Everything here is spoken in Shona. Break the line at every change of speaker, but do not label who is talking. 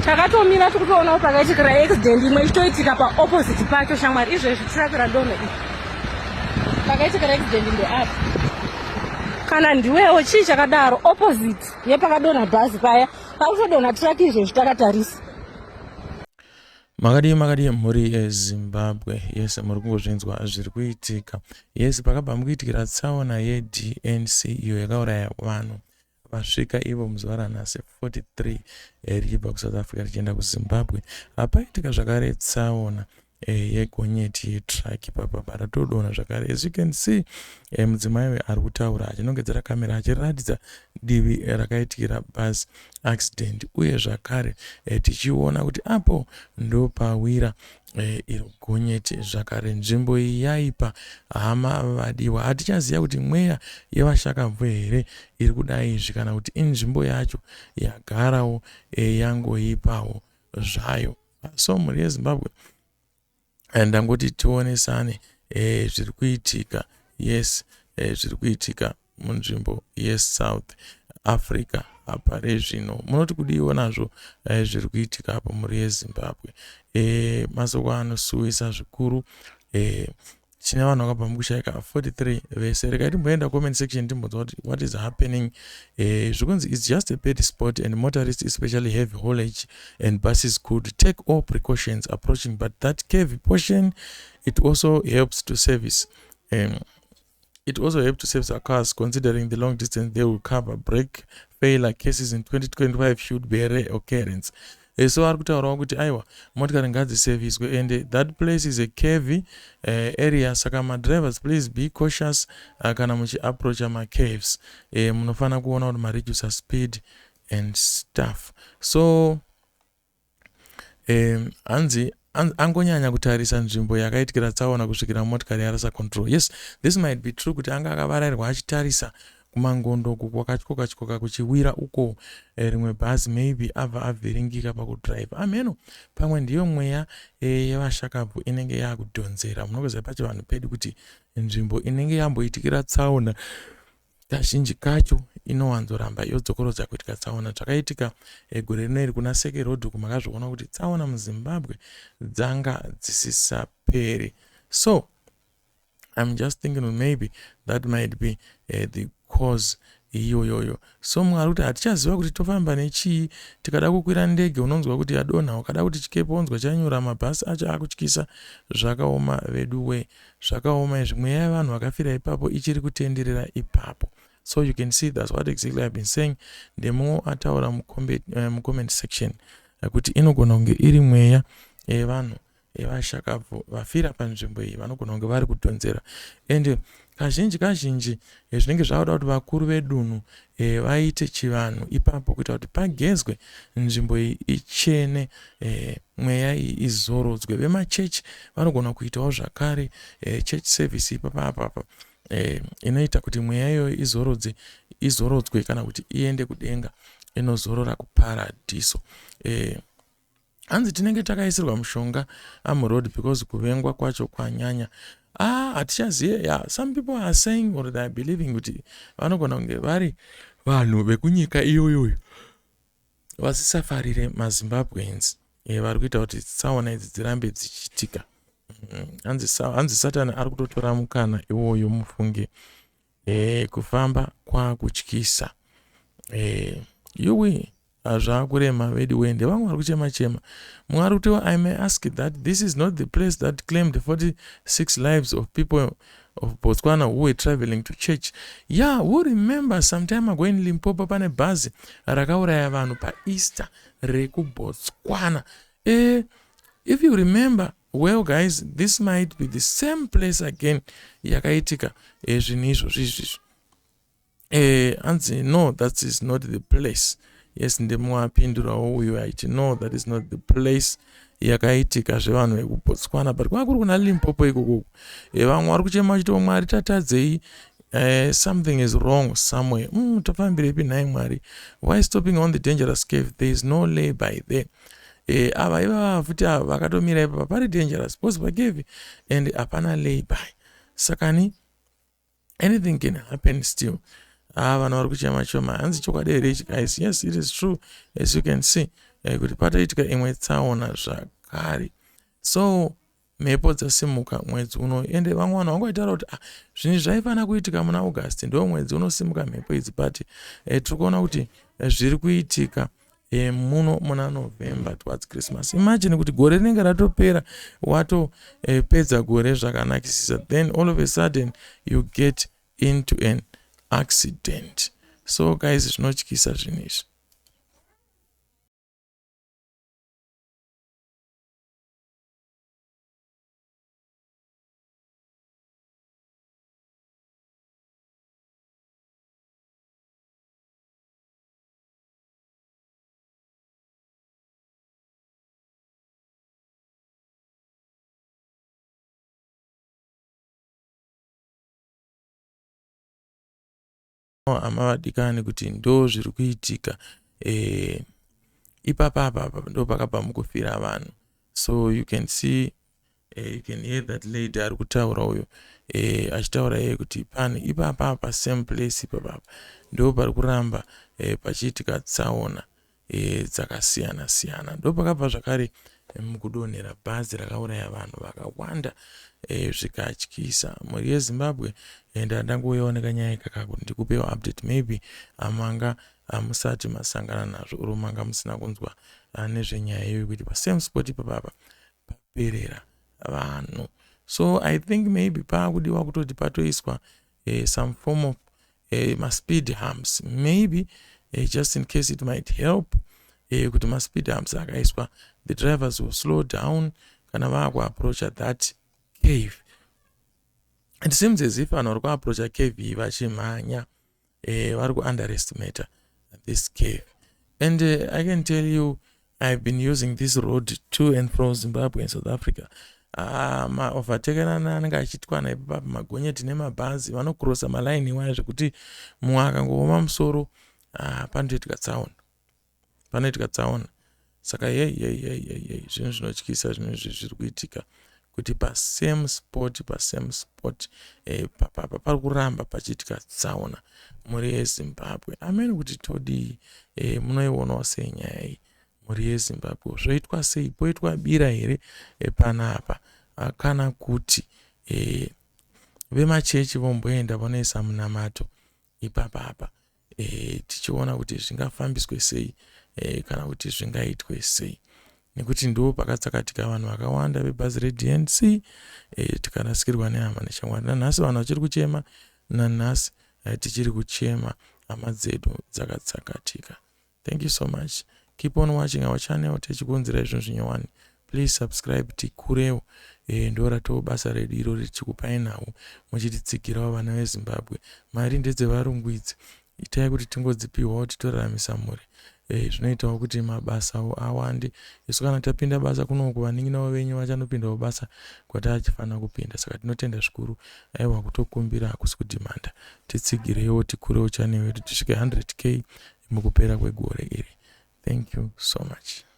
Takatomira tikutoona kuti pakaitikira accident imwe ichitoitika paopposite pacho, shamwari. Izvezvi truck radonha iri. Pakaitikira accident ndeapa. Kana ndiwewo, chii chakadaro? Opposite yepakadonha bhazi paya, pakutodonha truck izvezvi takatarisa.
Makadii, makadii, mhuri yeZimbabwe yese? Muri kungozvinzwa zviri kuitika. Yes, pakabva mukuitikira tsaona yeDNC iyo yakauraya vanhu vasvika ivo muzuva ranhasi 43, richibva kuSouth Africa richienda kuZimbabwe. Hapaitika zvakare tsaona yegonyeti, yetruck papapa ratodonha zvakare. As you can see, mudzimai uyu ari kutaura achinongedzera kamera achiratidza divi rakaitikira bus accident, uye zvakare tichiona kuti apo ndopawira iro gonyeti zvakare. Nzvimbo iyi yaipa, hama vadiwa. Hatichaziva kuti mweya yevashakabvu here iri kudai izvi kana kuti inzvimbo yacho yagarawo yangoipawo zvayo. So mhuri yeZimbabwe, ndangoti tionesane zviri kuitika. Yes, zviri kuitika munzvimbo yeSouth Africa pari zvino. Munoti kudiwo nazvo zviri kuitika apo, mhuri yeZimbabwe? Masoko anosuwisa zvikuru. Tine vanhu vakabva mukushayika 43 vese. Regai timboenda comment section timbonzwa kuti what is happening. Zvikunzi it's just a bad spot and motorists, especially heavy haulage and buses, could take all precautions approaching, but that curvy portion, it also helps to save our cars, considering the long distance they will cover. Brake failure cases in 2025 should be a rare occurrence. So ari kutaurawo kuti aiwa, motikari ngadziseviswe and that place is a curvy area, saka madrivers, please be cautious kana muchiapproacha macurves. Munofanira kuona kuti mareducer speed and stuff. So hanzi angonyanya kutarisa nzvimbo yakaitikira tsaona kusvikira motikari yarasa control. Yes, this might be true kuti anga akavarairwa achitarisa kumangondo uku kwakatyoka tyoka kuchiwira uko rimwe bhazi. Maybe abva avhiringika pakudhiraivha. Ameno, pamwe ndiyo mweya yevashakabvu inenge yaakudhonzera. Munokuziva pachivanhu pedu kuti nzvimbo inenge yamboitikira tsaona kazhinji kacho inowanzoramba yodzokorodza kuitika tsaona. Zvakaitika gore rino iri kuna Seke Road uku, makazviona kuti tsaona muZimbabwe dzanga dzisisaperi. So I'm just thinking maybe that might be the cause iyoyoyo. So mumwe ari kuti hatichaziva kuti tofamba nechii. Tikada kukwira ndege unonzwa kuti yadonha, ukada kuti chikepe wonzwa chanyura, mabhasi acho akutyisa. Zvakaoma vedu we, zvakaoma izvi. Mweya yevanhu vakafira ipapo ichiri kutenderera ipapo. So you can see that's what exactly I've been saying. Ndemumwe ataura mucomment section kuti inogona kunge iri mweya yevanhu evashakabvu vafira panzvimbo iyi, vanogona kunge vari kudhonzera. And kazhinji kazhinji zvinenge zvauda kuti vakuru vedunhu vaite chivanhu ipapo kuita kuti pagezwe nzvimbo iyi ichene, mweya iyi izorodzwe. Vemachechi vanogona kuitawo zvakare church service ipapa apapa inoita kuti mweya iyoyo izorodze, izorodzwe kana kuti iende kudenga inozorora kuparadhiso. Hanzi tinenge takaisirwa mushonga amuroad because kuvengwa kwacho kwanyanya. Ah, hatichazive. Yeah, some people are saying or they are believing kuti vanogona kunge vari vanhu vekunyika iyoyoyo vasisafarire maZimbabweans vari kuita kuti tsaona idzi dzirambe dzichiitika. Hanzi Satani ari kutotora mukana iwoyo. Mufunge kufamba kwakutyisa. Yuwi, zvaakurema vedu wende. Vamwe vari kuchema chema. Mumwe ari kutiwa, "I may ask that this is not the place that claimed 46 lives of people of Botswana who were traveling to church?" Yeah, who remember some time ago in Limpopo pane bhazi rakauraya vanhu paEaster rekuBotswana? If you remember well, guys, this might be the same place again yakaitika zvinhu izvozvo izvizvi. Hanzi, "No, that is not the place." Yes, ndemumwe apindurawo uyo aiti, "No, that is not the place yakaitika zvevanhu vekuBotswana," but kwava kuri kuna Limpopo ikokoko. Vamwe vari kuchema vachiti, "Mwari, tatadzei? Something is wrong somewhere. Tafambirepi nhai Mwari? Why stopping on the dangerous curve? There is no lay by there." Ava ivava futi ava vakatomira ipapa pari dangerous because pacurve and hapana lay by, sakani anything can happen still. Ah, vanhu vari kuchema chema. Hanzi, "Chokwadi here ichi, guys?" Yes, it is true, as you can see. eh, kuti patoitika imwe tsaona zvakare. So mhepo dzasimuka mwedzi uno, ende vamwe vanhu vangoitaura kuti ah, zvinhu zvaifanira kuitika muna August, ndo mwedzi unosimuka mhepo idzi, but eh, tiri kuona kuti eh, zviri kuitika eh, muno muna November towards Christmas. Imagine kuti gore rinenge ratopera, watopedza gore zvakanakisisa, then all of a sudden you get into an accident. So guys, zvinotyisa zvinhu izvi. Hama vadikani, kuti ndo zviri kuitika ipapa apa, ndo pakabva mukufira vanhu. So you can see, you can hear that lady ari kutaura uyo, achitaura iye kuti pane ipapa pa same place ipapapa ndo pari kuramba pachiitika tsaona dzakasiyana siyana. Ndo pakabva zvakare mukudonhera bhazi rakauraya vanhu vakawanda, zvikatyisa mhuri yeZimbabwe. Ndandangouyawo nekanyaya ikaka kuti ndikupewo update. Maybe amanga musati masangana nazvo, uro manga musina kunzwa nezvenyaya iyoyo, kuti pasame spot ipapapa paperera vanhu. So I think maybe paakudiwa kutoti patoiswa some form of maspeed humps maybe, just in case it might help, kuti maspeed humps akaiswa, the drivers will slow down kana vaakuapproacha that curve. It seems as if vanhu vari kuapproacha curve iyi vachimhanya, vari kuunderestimata this curve. And I can tell you, I've been using this road to and from Zimbabwe and South Africa. Maovertakerana anenge achiitwa ipapa, magonyeti nemabhazi vanokrosa malaini iwaya, zvekuti mumwe akangooma musoro, panotoitika tsaona, panoitika tsaona. Saka yei yei yei yei yei, zvinhu zvinotyisa zvinhu izvi zviri kuitika, kuti pasame spot, pasame spot papapa pari kuramba pachiitika tsaona. Mhuri yeZimbabwe, amene kuti todii? Munoionawo sei nyaya iyi, mhuri yeZimbabwe? Zvoitwa sei? Poitwa bira here panapa, kana kuti vemachechi vomboenda vonoisa munamato ipapapa, tichiona kuti zvingafambiswe sei, kana kuti zvingaitwe sei? Nekuti ndo pakatsakatika vanhu vakawanda vebhazi reDNC, tikarasikirwa nehama neshamwari. Nanhasi vanhu vachiri kuchema, nanhasi tichiri kuchema hama dzedu dzakatsakatika. Thank you so much. Keep on watching our channel, tichikuunzirai zvinhu zvinyowani. Please subscribe, tikurewo. Ndo ratoo basa redu iro, tichikupai nhau muchititsigirawo. Vana veZimbabwe, mari ndedzevarungu idzi, itai kuti tingodzipiwawo titoraramisa mhuri. Zvinoitawo kuti mabasawo awande. Isu kana tapinda basa kunoku, vanin'inawo venyu vachanopindawo basa kwataachifanira kupinda. Saka tinotenda zvikuru. Aiwa, kutokumbira hakusi kudhimanda. Titsigireiwo, tikurewo channel yedu, tisvike 100K mukupera kwegore iri. Thank you so much.